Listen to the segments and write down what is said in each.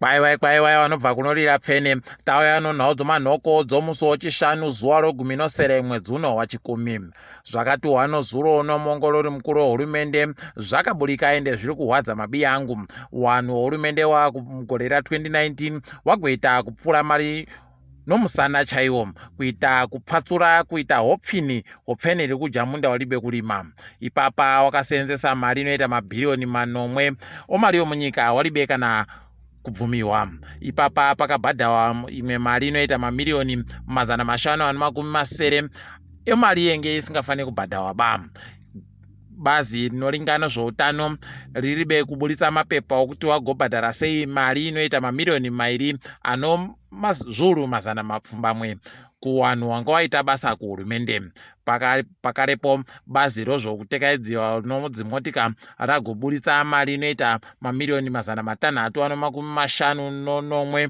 Kwaiwai kwaiwai vanobva kunorira pfene tauya nonhau dzomanhoko dzomusi wechishanu zuva rogumi nosere mwedzi uno wachikumi. Zvakatuhwa nozuro nomuongorori mukuru wehurumende zvakaburika ende zviri kuhwadza mabiya angu. Wanhu hurumende wamugore ra2019 wagoita kupfuura mari nomusana chaiwo kuita kupfatsura kuita hopfini hopfeni iri kudya munda waribe kurima. Ipapa wakaseenzesa mari inoita mabhiriyoni manomwe omari yomunyika waribe kana kubvumiwa. Ipapa pakabhadhawa imwe mari inoita mamiriyoni 560 emari yenge isingafaniri kubhadhawa ba. Bazi rinoringana zvoutano riribe kuburitsa mapepa okuti wagobhadhara sei mari inoita mamiriyoni mairi ano zviuru 800 kuvanhu wanga waita basa kuhurumende. Pakarepo bazi rozvokutekaidziwa nodzimotika ragoburitsa mari inoita mamiriyoni 657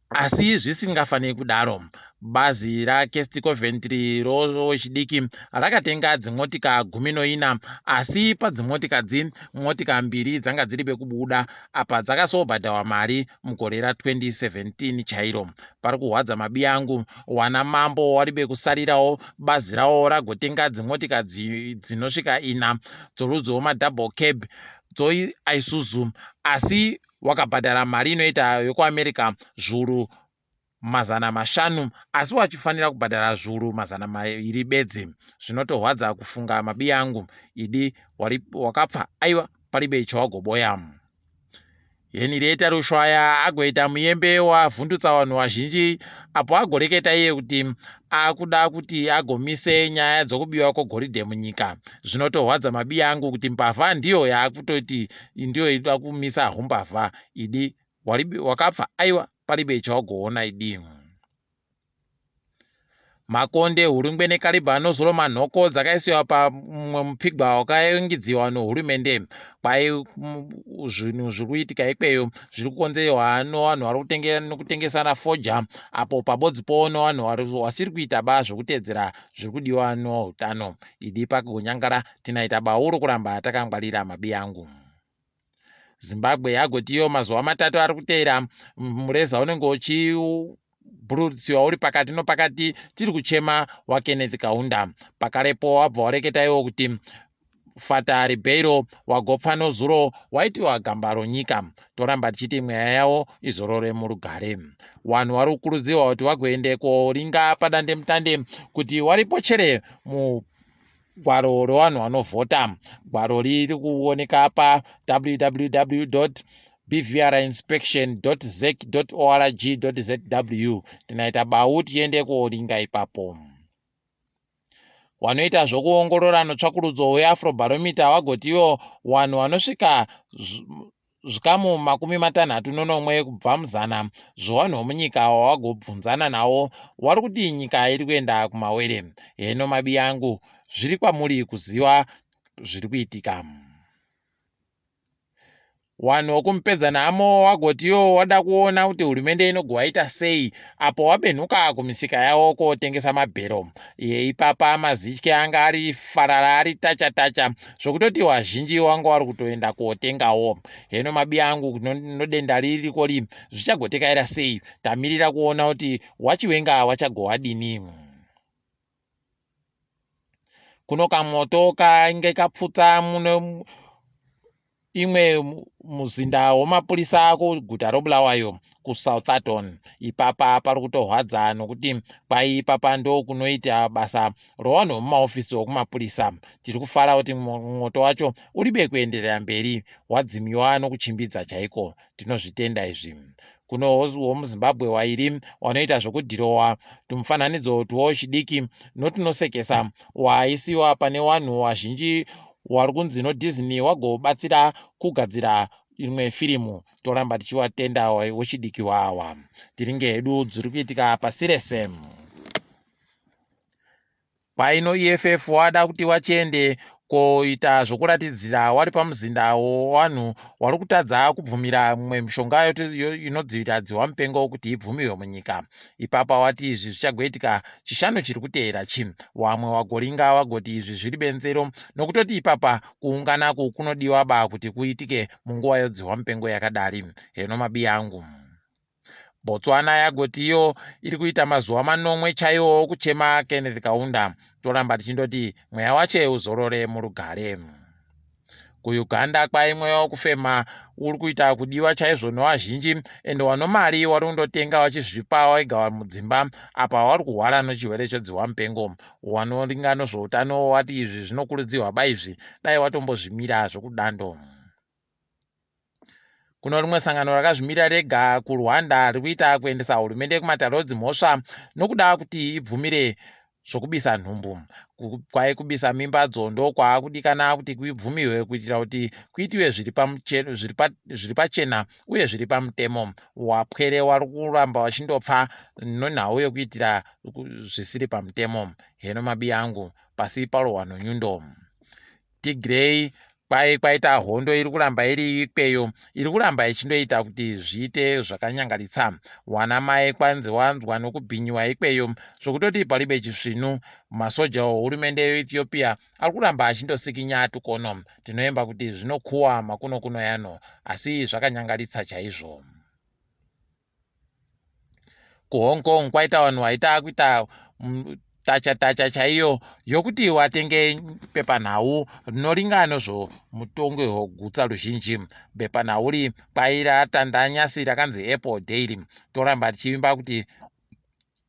asi zvisingafaniri kudaro. Bazi raKirsty Coventry rowechidiki rakatenga dzimotika 14 asi padzimotika dzi motika mbiri dzanga dziri pekubuda apa dzakasobhadharwa mari mugore ra2017 chairo. Pari kuhwadza mabiya angu wana mambo waribe kusarirawo bazi rawo ragotenga dzimotika dzinosvika ina dzorudzi rwemadouble cab dzoIsuzu asi wakabhadhara mari inoita yokuAmerica zviuru 500 asi wachifanira kubhadhara zviuru 200 bedzi. Zvinotohwadza kufunga mabiya angu idi wakapfa aiwa paribe chawagoboya. Henrietta Rushwaya agoita muyembe wavhundutsa vanhu vazhinji apo agoreketa iye kuti akuda kuti agomise nyaya dzokubiwa kwegoridhe munyika. Zvinotohwadza mabiya angu kuti mbavha ndiyo yaakutoti ndiyo inoda kumisa humbavha idi wakapfa aiwa paribe chawagoona idi. Makonde, Hurungwe neKariba nozuro manhoko dzakaisiwa pamumwe mupfigwa wakaingidziwa nohurumende. Kwai zvinhu zviri kuitika ikweyo zviri kukonzerwa nevanhu vari kutengesana fodya apo pabodzipo nevanhu vasiri kuita ba zvokutedzera zviri kudiwa noutano. Idi pakugonyangara tinaita bauru kuramba takangwarira mabiya angu. Zimbabwe yagotiyo mazuva matatu ari kuteera mureza unenge uchibhururutsiwa uri pakati nopakati tiri kuchema waKenneth Kaunda. Pakarepo wabva wareketa iwo kuti Fata Ribeiro wagopfa nozuro waitiwa gamba ronyika. Toramba tichiti mweya yavo izorore murugare. Vanhu vari kukurudzirwa kuti vagoende koringa padandemutande kuti waripochere mugwaro revanhu vanovhota. Gwaro riri kuoneka pa www.bvrinspection.zec.org.zw. Tinaita bau tiende koringa ipapo. Wanoita zvokuongorora notsvakurudzo weAfrobarometer vagotiwo vanhu vanosvika zvikamu 67 kubva muzana zvevanhu vomunyika wavagobvunzana navo vari kuti nyika iri kuenda kumawere. Heno mabiya angu zviri kwamuri kuziva zviri kuitika. Vanhu vokumupedza nhamo wagotiwo wada kuona kuti hurumende inogovaita sei apo wabenhuka kumisika yavo kotengesa mabhero. Ipapa mazitye anga ari farara ari tacha tacha zvokutoti vazhinji wanga vari kutoenda kotengawo. Heno mabiya angu nodenda ririko ri zvichagotekaira sei tamirira kuona kuti wachiwenga wachagowadini. Kuno kamoto kainge kapfuta mune imwe muzinda wemapurisa kuguta roBulawayo kuSoutherton. Ipapa pari kutohwadza nokuti kwai ipapa ndokunoita basa rovanhu vemumaofisi okumapurisa. Tiri kufara kuti mwoto wacho uribe kuenderera mberi wadzimiwa nokuchimbidza chaiko. Tinozvitenda izvi. Kuno womuZimbabwe wairi wanoita zvokudhirowa tumufananidzo twechidiki notunosekesa waisiwa pane vanhu vazhinji wari kunzi noDisney wagobatsira kugadzira imwe firimu. Toramba tichivatenda wechidiki wawa. Tiringe hedu dziri kuitika pasi rese. Kwaino EFF wada kuti wachiende Koita zvokuratidzira wari pamuzinda wewanhu wari kutadza kubvumira mimwe mishonga inodzivirira dzihwa mupengo kuti ibvumiwe munyika. Ipapa wati izvi zvichagoitika chishanu chiri kuteera chi. Wamwe wagoringa wagoti izvi zviri benzero nokutoti ipapa kuunganaku kunodiwa ba kuti kuitike munguva yodzihwa mupengo yakadari. Heno mabiya angu. Botswana yagoti iyo iri kuita mazuva manomwe chaiwo okuchema Kenneth Kaunda. Toramba tichindoti mweya wache uzorore murugare. KuUganda kwai mweya wokufema uri kuita kudiwa chaizvo nevazhinji ende wanomari wari kundotenga wachizvipa wega mudzimba apa wari kuhwara nochirwere chodzihwa mupengo. Wanoringa nozvoutano wati izvi zvinokurudzirwa ba izvi dai watombozvimira zvokudando. Kuno rimwe sangano rakazvimirira rega kuRwanda riri kuita kuendesa hurumende kumatare edzimhosva nokuda kuti ibvumire zvokubisa nhumbu. Kwai kubisa mimbadzo ndokwaakudikana kuti kuibvumiwe kuitira kuti kuitiwe zviri pachena uye zviri pamutemo. Wapwere wari kuramba wachindopfa nenhau yokuitira zvisiri pamutemo. Heno mabiya angu pasi parohwa nonyundo. Tigray kwai kwaita hondo iri kuramba iri ikweyo iri kuramba ichindoita kuti zviite zvakanyangaritsa. Wana mai kwanzi wanzwa nokubhinyiwa ikweyo zvokutoti palibe chisvinu. Masoja ehurumende yeEthiopia ari kuramba achindosikinya tukono. Tinoemba kuti zvinokuwa makuno kuno yano asi zvakanyangaritsa chaizvo. KuHong Kong kwaita vanhu vaita kuita tacha tacha chaiyo yokuti watenge bepanhau rinoringa nezvomutongo hwegutsa ruzhinji. Bepanhau ri kwai ratandanyasi rakanzi Apple Daily. Toramba tichivimba kuti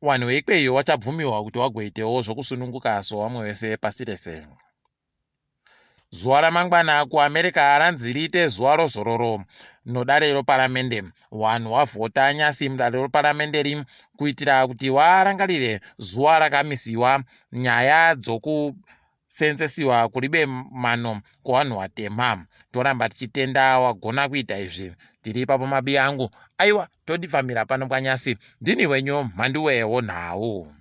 vanhu veikweyo vachabvumiwa kuti vagoitewo zvokusununguka sovamwe vese pasi rese. Zuva ramangwana kuAmerica ranzi riite zuva rozororo nodare roparamende. Vanhu vavhota nyasi mudare roparamende ri kuitira kuti varangarire zuva rakamisiwa nyaya dzokusenzesiwa kuribe mano kuvanhu vatema. Toramba tichitenda wagona kuita izvi. Tiri ipapo mabiya angu. Aiwa todifamira pano panyasi. Ndini wenyu Mhanduwe wonhau.